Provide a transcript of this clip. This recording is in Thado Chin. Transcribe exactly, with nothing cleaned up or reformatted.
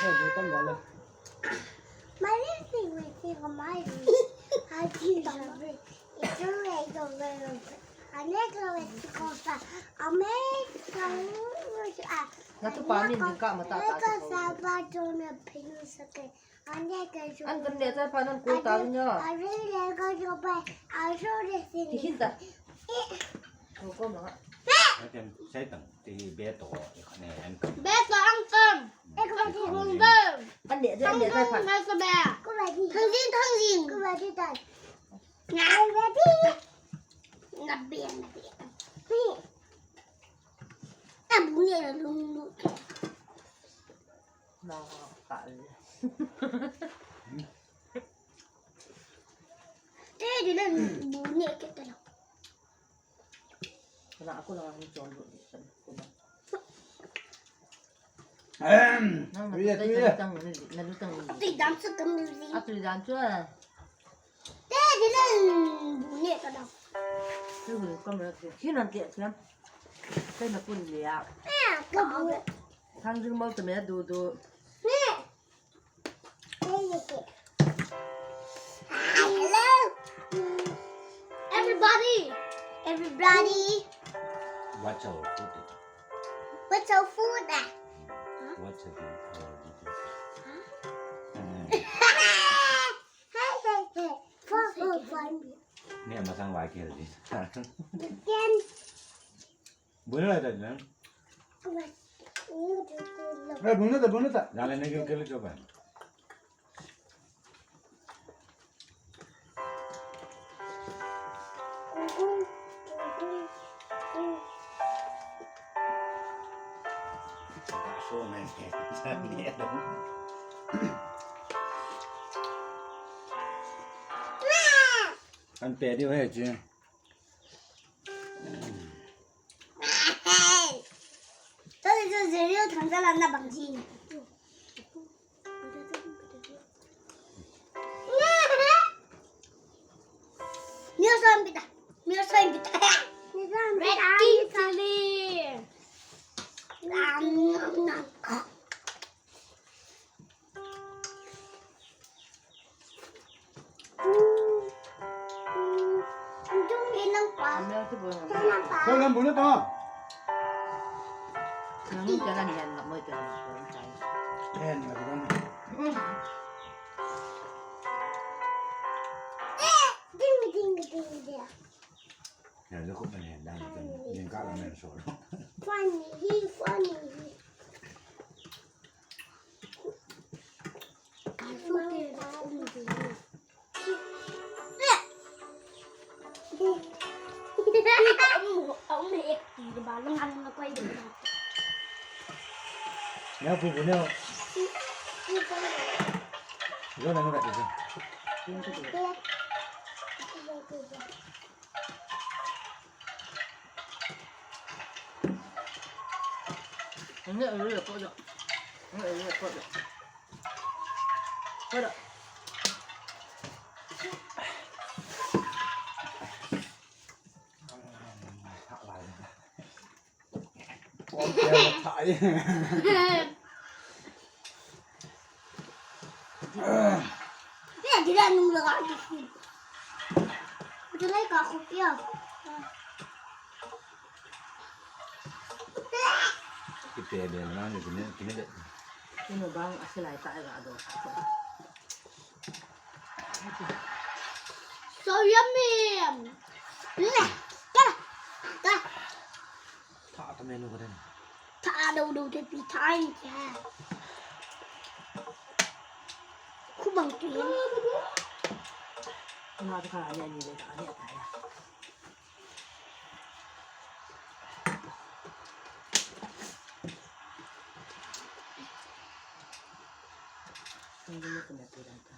An kan neh chai pha nan koi ta vin yo. Ti hin ta. Ko ko ma. Sai tang, sai tang, ti be to, ne, an kan. Be to an kan. An neh chai, an neh chai pha. Thang jin, thang jin. Na be, na be. Ta bu ne la lung lung. Na ka. Te di le bu ne ke ta la. Kana aku la ni chon bu. Ahem. Tuya, tuya. Tui dan chu kam ni. A tui dan chu. Te di le bu ne ka da. Tu kam la. Hinan te. Kai na kun le ya. Ka bu. Thang jing mau te me du du. Ne. Hello. Everybody. Everybody. What's our food? What's our food? What's our food? Hey, hey, hey. Fun, fun, fun. Ni masang wa ke di. Then Bunyi lah tadi, Nang. Eh, bunyi tak, bunyi tak? Jangan lagi kali coba. Kan pedi weh je. Tadi tu serius kan salah nak bangji. Miyo san pita. Miyo san pita. Red tea chili. Kau lam bunyi tak? Namun jalan yan nak mai jalan. Yan nak jalan. Ding ding ding dia. Yan lu kau main yan dan. Yan kau lam yan solo. Funny, funny. Neo, pupu, neo. Lo na nunga tisi. Nge, nge, ko jo. Nge, nge, ko jo. Ko jo. Ko jo. Thai. Dia, dia nung lagak di sini. Dia lagi kaku dia. Kita dia mana ni, kena, kena dek. Kena bang asal ai tak ada. So yummy. Nah, dah, dah. Tha ta menu ko den. Tha do do te pi tha in kya. Khu bang tu. Na ta kha ne ni le ta ne ta ya. Ini kena tu dan ta.